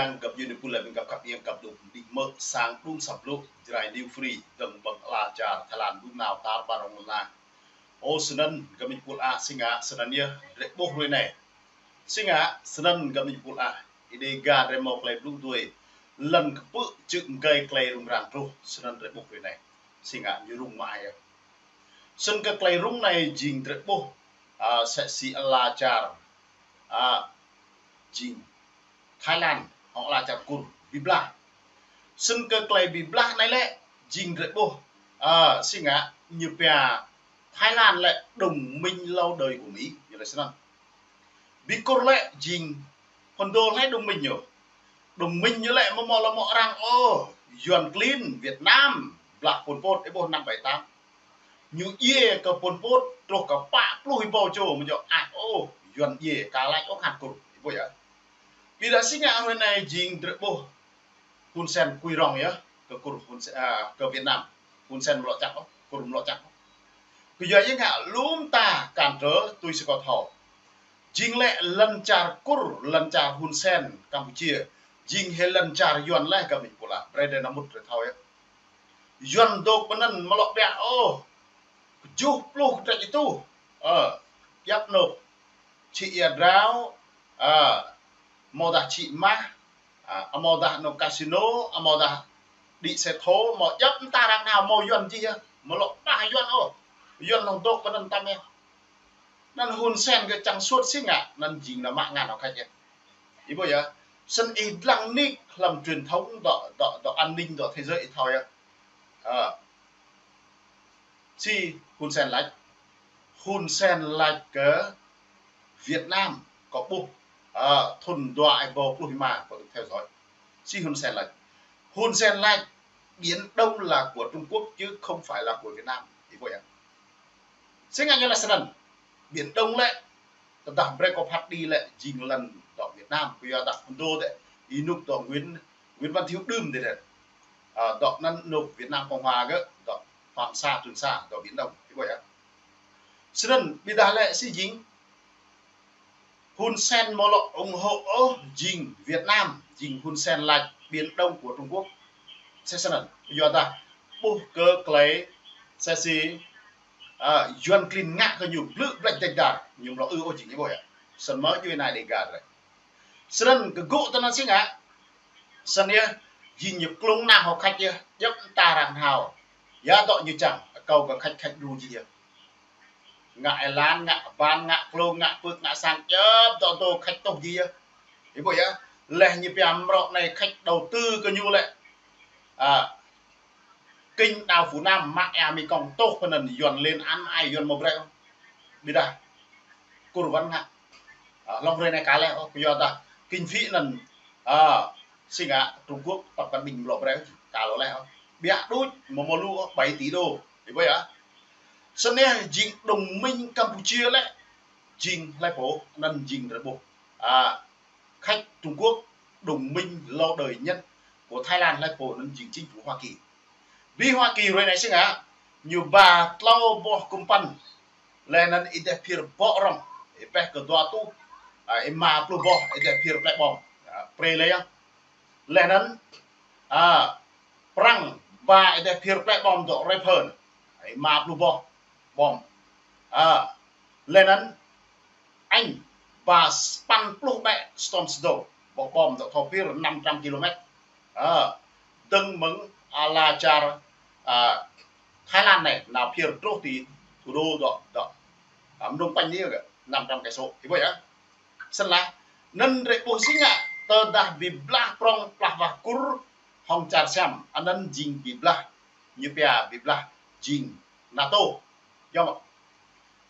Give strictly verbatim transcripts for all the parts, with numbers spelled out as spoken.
Yang găp yun pul lĕ ƀing găp khăp yang găp duk đing mơ̆ sang đung săp luk Jrai New Free dơ̆ng ƀơ̆ng ala čar Thái Lan đung nao tar ƀar rong lŏn na. Ơ, snăn găp ƀing pul ah si ngă snăn yơh drei ƀuh hruê anei. Si ngă snăn găp ƀing pul ah, Ơi Adai gah drei mâo klei blŭ dui. Lăn kpư̆ čư̆ mgei klei rŭng răng truh snăn drei ƀuh hruê anei. Si ngă ñu rŭng mă ai yơh. Snăn kơ klei rŭng anei jing drei ƀuh, a, sĕ si ala čar, a, jing Thái Lan, hŏng ala čar Kur, bi blah. Snăn kơ klei bi blah anei lĕ, jing drei ƀuh, a, si ngă ñu pia Thái Lan lĕ đồng minh lâu đời của Mỹ, ñu lĕ snăn. Bi Kur lĕ jing phŭn dô lĕ đồng minh ñu. Đồng minh ñu lĕ mơ̆ mâo lŏ mŏ arăng ôh, Yuăn klin Việt Nam, blah Pol Pot, ih ƀuh năm bảy tám. Ñu djiê kơ Pol Pot, truh kơ pă pluh êbâo čô mơ̆ djŏ ah ôh, Yuăn djiê ka lač ôh khăt Kur, ih ƀuh yơh. Ƀiădah si ngă hruê anei jing drei ƀuh Hun Sen kui rŏng yơh, kơ Kur Hun Sen, a, kơ Việt Nam. Hun Sen mlŏ čăk ôh, Kur mlŏ čăk ôh. Kyua ya ngă lŏm ta kăn trơ tui si kâo thâo. Jing lĕ lăn čar Kur, lăn čar Hun Sen Campuchia. Jing hĭ lăn čar Yuăn lĕ găp ƀing pul ah. Brei drei nao mŭt drei thâo yơh. Yuăn dôk pơ anăn mlŏ ƀiă ôh. Kjuh pluh kdrêč êtuh. Ơ, djăp anôk. Čhĭ ia drao, a, amâodah čhĭ mah, a, amâodah anôk casino, amâodah đĭ xe thô, mâo djăp mta arăng nao mâo Yuăn jih yơh. Mlŏ pah Yuăn ôh. Yuăn lŏ dôk pơ anăn tăm yơh. Anăn Hun Sen kơ čang suôt si ngă, anăn jing nao mă ngăn hŏ khač yơh. Ih ƀuh yơh, snăn ih dlăng nik hlăm truyền thống dŏ, dŏ, dŏ an ninh dŏ thế giới ih thâo yơh. Ơ. Si Hun Sen lač. Hun Sen lač kơ Việt Nam kâo ƀuh, ơ, thŭn dua êbâo pluh êma kâo dŏ theo dõi. Si Hun Sen lač. Hun Sen lač Biển Đông là của Trung Quốc chứ không phải là của Việt Nam. Ih ƀuh yơh. Si ngă ñu lač snăn. Biển Đông lĕ, tơdah brei kâo phat đĭ lĕ jing lăn dŏ Việt Nam, kyuadah phŭn dô dê, ênuk dŏ Nguyễn, Nguyễn Văn Thiệu đưm dê dê. A, dŏ anăn anôk Việt Nam Cộng Hòa gơ̆, dŏ Hoàng Sa, Trường Sa, dŏ Biển Đông, ih ƀuh yơh. Snăn, ƀiădah lĕ si jing, Hun Sen mlŏ ủng hộ ôh jing Việt Nam, jing Hun Sen lač Biển Đông của Trung Quốc. Sĕ snăn, kyuadah ƀuh kơ klei sĕ si, a, Yuăn klin ngă kơ ñu blư̆ blĕč dêč dar, ñu mlŏ ư ôh jing ih ƀuh yơh. Snăn mơ̆ djuê anai Dega drei. Snăn kơ gŭ tơ anăn si ngă. Snăn yơh, jing ñu klŭng nao hŏ khač yơh, djăp mta arăng nao. Ya dŏ ñu čang, akâo kơ khač khač đru jih yơh. Ngă êlan, ngă ban, ngă klông, ngă pưk, ngă sang, djăp dŏ dô khač tuh jih yơh. Ih ƀuh yơh, leh ñu pia mrŏ anei khač đầu tư kơ ñu lĕ. A, Kinh đào Phú Nam mă ia Mekong tuh pơ anăn Yuăn lên án ai Yuăn mâo brei. Ƀiădah Kur wăn ngă. A, hlŏng hruê anei ka leh ôh, kyuadah kinh phí anăn, a, si ngă Trung Quốc Tập Cận Bình mlŏ brei, ka lŏ leh ôh. Ƀiă đuč mâo mâo lu ôh, bảy tỷ đô. Ih ƀuh yơh. Snăn jing đồng minh Campuchia lĕ, jing hlei pô, anăn jing drei ƀuh. A, khač Trung Quốc đồng minh lâu đời nhất của Thái Lan hlei pô anăn jing chính phủ Hoa Kỳ. Bi Hoa Kỳ hruê anei si ngă, ñu ba tlâo boh kŭmpăn, leh anăn êdeh phiơr bŏ rŏng, êpeh kơ dua rơtuh, a, êma pluh boh êdeh phiơr plĕ bom. A, pre leh yơh. Leh anăn, a, Prăng ba êdeh phiơr plĕ bom dŏ Raven, êma pluh boh bom. A, leh anăn Anh ba sapăn pluh ƀĕ Storm Shadow, boh bom dŏ thâo phiơr năm trăm ki-lô-mét. A, dơ̆ng mơ̆ng ala čar, a, Thái Lan anei, nao phiơr truh ti thủ đô dŏ, dŏ, a, Phnom Penh anei gơ̆, năm trăm cây số. Ih ƀuh yơh. Snăn leh, anăn drei ƀuh si ngă, tơdah bi blah prŏng plah wah Kur hŏng čar Siam, anăn jing bi blah, ñu pia bi blah, jing NATO. Yơh mơ̆?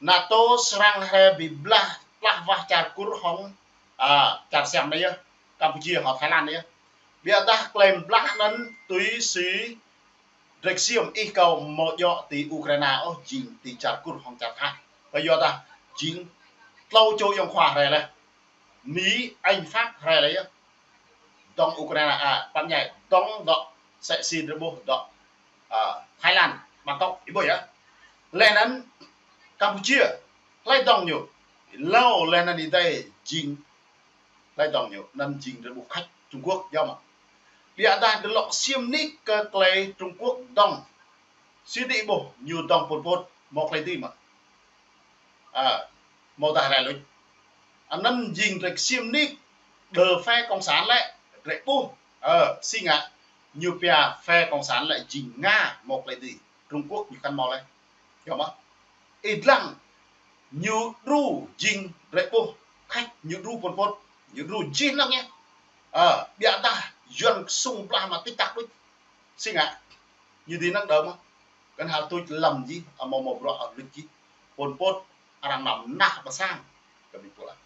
NATO srăng hriê bi blah plah wah čar Kur hŏng, a, čar Siam anei yơh, Campuchia hŏng Thái Lan anei yơh. Ƀiădah klei blah anăn tui si drei ksiêm ih kâo mâo djŏ ti Ukraina ôh, jing ti čar Kur hŏng čar Thái. Kyuadah jing tlâo čô ayŏng khua hriê leh. Mỹ, Anh, Pháp hriê leh yơh. Dŏng Ukraina, a, păn ñai, dŏng dŏ sĕ si drei ƀuh dŏ, a, Thái Lan, Bangkok, ih ƀuh yơh. Leh anăn Campuchia, hlei dŏng ñu. Êlâo leh anăn êdei jing, hlei dŏng ñu, anăn jing drei ƀuh khač. Trung Quốc, yơh mă. Biă dah dơlŏ ksiêm nik kơ tơlơi Trung Quốc dŏng. Sĭt ƀuh ñu dŏng Pol Pot, hmâo tơlơi dưi mă. Ơ, hmâo dah rai luč. Anŭn jing drơi ksiêm nik, đơ phe Cộng sản lĕ, drơi ƀuh. Ơ, si ngă, ñu pia phe Cộng sản lĕ jing Nga, hmâo tơlơi dưi. Trung Quốc ñu kăn hmâo lĕ. Yơh mă. Ih lăng, ñu đru jing drơi ƀuh, Khač ñu đru Pol Pot, ñu đru jih năng nhé. Ơ, biă dah, Yuan sung blah mă tĭt tăk đôč. Si ngă, ñu dưi năng đơ mă. Kăn hal tuč lăm jih, ơ, hmâo hmâo bruă, ơ, luč jih. Pol Pot, arăng năm nah ba sang. Kơ ƀing pô lah.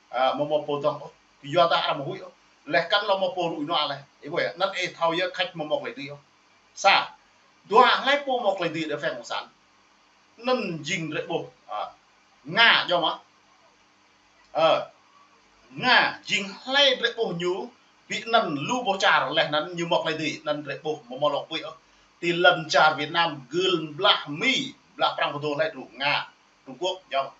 Ơ, hmâo hmâo pô dŏng ôh. Kơ yua dah arăng hmâo huĭ ôh. Leh kăn lŏ hmâo pô rui nua leh. Ih ƀuh yơh, anŭn ih thâo yơh Khač hmâo hmâo tơlơi dưi ôh. Sa. Dua hlơi pô hmâo tơlơi dưi đơ phe Cộng sản. Anŭn jing drơi ƀuh. Ơ. Nga, yơh mă. Ơ. Nga, jing hlơi drơi ƀuh ñu. Ƀing anŭn lu boh čar leh anŭn ñu hmâo tơlơi dưi. Anŭn drơi ƀuh hmâo hmâo lŏ pui ôh. Ti lŏn čar Việt Nam gưl blah Mi, blah Prăng pơdô hlơi đru Nga. Trung Quốc, yơh mă.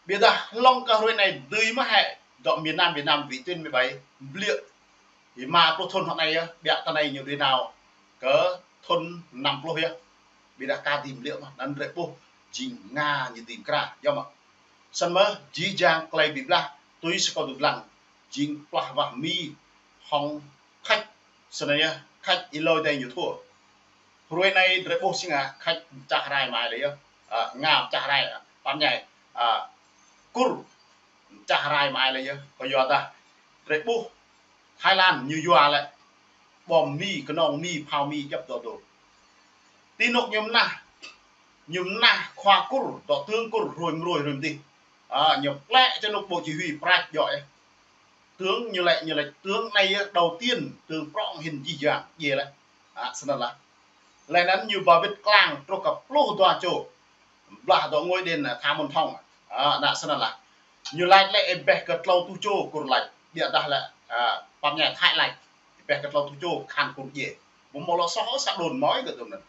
Biă dah hlŏng kơ hrơi anai dưi mă hĕ, dŏ miền Nam Việt Nam vĩ tuyến mười bảy, bliĕ. Ih mă pluh thŭn hŏ anai yơh, biă tơ anai ñu dưi nao kơ thŭn năm pluh yơh. Biă dah ka dưi bliĕ mă, anŭn drơi ƀuh, jing Nga ñu dưi mơkra, yơh mă. Snăn mơ̆, jih jang tơlơi bi blah, tui si kâo dŏ lăng, jing plah wah Mi, hŏng Khač, snăn yơh, Khač ih lơi dai ñu thua. Hrơi anai drơi ƀuh si ngă, Khač pơčah rai mă ai lĕ yơh. Ơ, Nga pơčah rai, ơ, păn ñai, ơ, Kur pơčah rai mă ai lĕ yơh. Kơ yua dah, drơi ƀuh, Thái Lan ñu yua lĕ. Bom Mi, kơnong Mi, phao Mi, djăp dŏ dŏ. Ti anŭk ñu mơnah, ñu mơnah khua Kur, dŏ tướng Kur, hrơi mơ̆ng hrơi, hrơi mơdih. Ơ, ñu plĕ čơ anŭk bộ chỉ huy prăč djŏ yơh. Tướng ñu lĕ, ñu lĕ, tướng anai yơh đầu tiên, tướng prŏng hĭn jih jang, djai leh. Ơ, snăn lah. Leh anŭn ñu ba wĭt klang truh kơ pluh dua čô. Blah dŏ ngôi đền, ơ, Tha Môn Thông. Ơ, anŭn snăn lah. Ñu lač lĕ ih ƀĕ kơ tlâo rơtuh čô Kur lač. Biă dah lĕ, ơ, pap ñai Thái lač. Ih ƀĕ kơ tlâo rơtuh čô khan Kur djai. Ƀu hmâo lŏ soh sa đôn mơ̆ kơ tơm anŭn.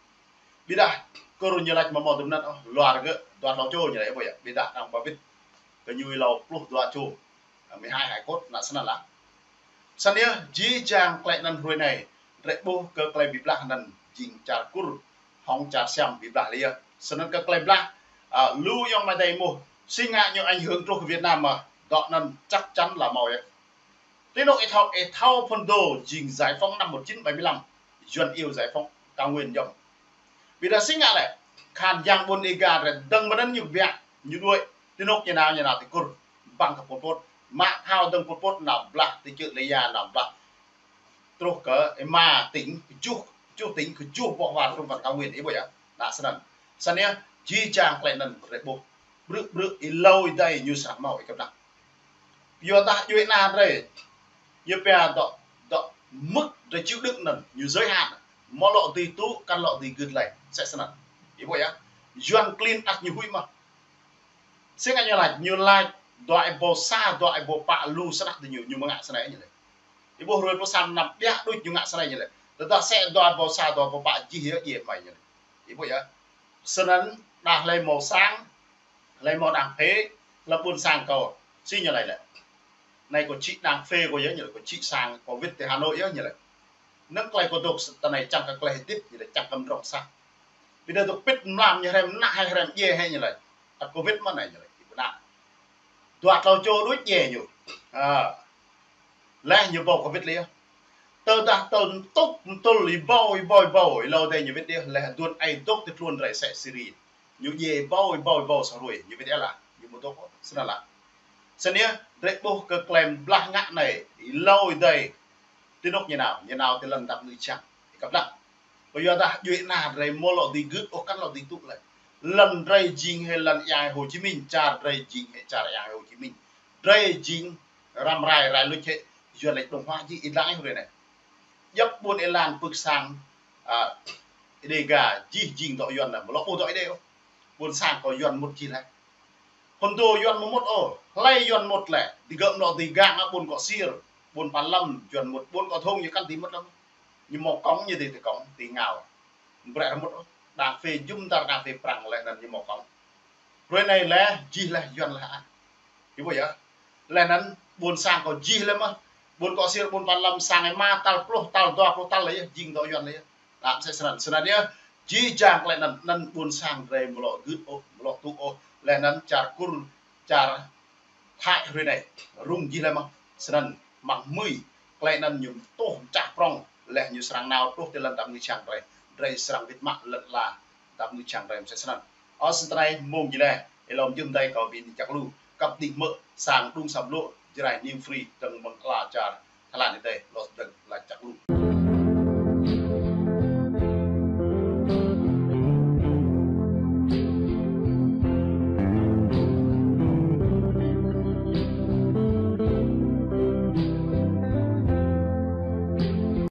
Biă dah Kur ñu lač hmâo hmâo tơm anŭn, ơ, luar gơ̆ dua tlâo čô ñu lač, ih ƀuh yơh. Biă dah arăng ba wĭt kơ ñu hlâo pluh dua čô. Ơ, mơ̆ hai hai kôt, anŭn snăn lah. Snăn yơh, jih jang tơlơi anŭn hrơi anai, drơi ƀuh kơ tơlơi bi blah anŭn jing čar Kur, hŏng čar Siam bi blah lĕ yơh. Snăn kơ tơlơi blah, ơ, lu ayŏng amai adơi ih ƀuh, si ngă ñu ảnh hưởng truh kơ Việt Nam mơ̆, dŏ anŭn chắc chắn là hmâo yơh. Ti anŭk ih thâo, ih thâo phŭn dô jing giải phóng năm một chín bảy mươi lăm, Yuan iâu giải phóng cao nguyên yơh mă. Biă dah si ngă lĕ, khan yang ƀôn Đêga drơi dơ̆ng mơ̆n ñu biă, ñu đuaĭ, ti anŭk ñu nao, ñu nao ti Kur, băng kơ Pol Pot, mă thâo dơ̆ng Pol Pot nao blah ti čư̆ Lê Gia nao blah. Truh kơ ih mă tỉnh, kơjuh, kơjuh tỉnh, kơjuh boh war rŭng răng cao nguyên, ih ƀuh yơh. Anŭn snăn. Snăn yơh, jih jang tơlơi anŭn drơi ƀuh. Brư̆ brư̆ ih lơi dai ñu srăng hmâo ih kơplah. Yua dah djuai ană drơi. Yua pia dŏ, dŏ mŭt drơi chịu đựng anŭn, ñu giới hạn. Hmâo lŏ dưi tŭ, kăn lŏ dưi gưt lĕ. Sĕ snăn. Ih ƀuh yơh. Yuan klin ăt ñu huĭ mơ̆. Si ngă ñu lač, ñu lač, dua ih ƀâo sa, dua ih ƀâo pă lu snăk tơ ñu, ñu mơ̆ ngă snei ñu lĕ. Ih ƀuh hrơi pluh sa năm biă đôč ñu ngă snei ñu lĕ. Tơdah sĕ dua ih ƀâo sa, dua ih ƀâo pă jih yơh djai mơ̆ ñu lĕ. Ih ƀuh yơh. Snăn đah hlơi hmâo sang, hlơi hmâo đang phê, hlăm ƀuôn sang kâo, si ñu lač lĕ. Anai kâo čih đang phê kâo yơh ñu lĕ, kâo čih sang kâo wĭt ti Hà Nội yơh ñu lĕ. Năng tơlơi kâo dŏ tơ anai čang kơ tơlơi hơdip ñu lĕ, čang kơ mdrŏng sah. Biă dah dŏ pĭt mlam ñu hrăm, mơnă hai hrăm djai hĕ ñu lĕ. Ăt kâo wĭt mơ̆ anai ñu lĕ, ih ƀuh anŭn. Dua tlâo čô đôč djai ñu. Ơ. Leh ñu ƀâo kơ wĭt lĕ yơh. Tơdah tơl mtŭk mtŭl ih ƀâo, ih ƀâo, ih ƀâo, ih lâo dai ñu wĭt yơh, leh aduôn ai dŏ ti tluôn drơi sĕ Syria. Ñu djai ƀâo, ih ƀâo, ih ƀâo sa hrơi, ñu wĭt yơh lah, ñu ƀu dŏ, snăn lah. Snăn yơh, drơi ƀuh kơ tơlơi blah ngă anai, ih lâo ih dai, ti anŭk ñu nao, ñu nao ti lŏn dap ngui čang, ih kăp lăng. Kơ yua dah djuai ană drơi hmâo lŏ dưi gưt ôh, kăn lŏ dưi tŭ lĕ. Lŏn drơi jing hĕ lŏn Yang Hồ Chí Minh, čar drơi jing hĕ čar Yang Hồ Chí Minh. Drơi jing răm rai, rai luč hĕ, Yuan lač Đông Hoa jih, ih lăng ih hrơi anai. Djŏp ƀuôn ih lăng pưk sang, ơ, Đêga jih jing dŏ Yuan lĕ, hmâo lŏ ƀuh dŏ Êđê ôh. Ƀuôn sang kâo Yuan mŭt jih lĕ. Phŭn dô Yuan hmâo mŭt ôh, hlơi Yuan mŭt lĕ, digơ̆ hmâo lŏ dưi gang ƀuôn Kŏ Siêr, ƀuôn Phan Lâm, Yuan mŭt, ƀuôn Kŏ Thông ñu kăn dưi mŭt lăm. Ñu hmâo kông ñu dưi ti kông, ti ngao. Brơi mŭt ôh, đang phê jum dar đang phê Prăng leh anŭn ñu hmâo kông. Hrơi anai lĕ, jih lĕ, Yuan lĕ ah. Ih ƀuh yơh. Leh anŭn ƀuôn sang kâo jih lĕ mơ̆. Ƀôn Kŏ Sir, ƀôn Păn Lăm, sang ih mă tal pluh, tal dua pluh, tal lĕ yơh, jing dŏ Yuan lĕ yơh. Tơdah mơsĕ snăn. Snăn yơh, jih jang tơlơi anŭn, anŭn ƀôn sang drei amâo lŏ gưt ôh, amâo lŏ tŭ ôh, leh anŭn čar Kur, čar Thái hrơi anai, rŭng jih leh mơh. Snăn, mơ̆ng mơi, tơlơi anŭn ñu tuh mčah prŏng, leh ñu srăng nao truh ti lăn dap kngư sang drei, drei srăng wĭt mă lăn ala dap kngư sang drei mơsĕ snăn. Ơ, snăn tơlơi mơ̆ng jih leh, ih lŏm jum dai kâo ƀing čak lu, kăp đĭ mơ̆, sang đung sam lu, Jrai New Free, dơ̆ng mơ̆ng ala čar Thái Lan adih, lŏ dơ̆ng lač čak lu.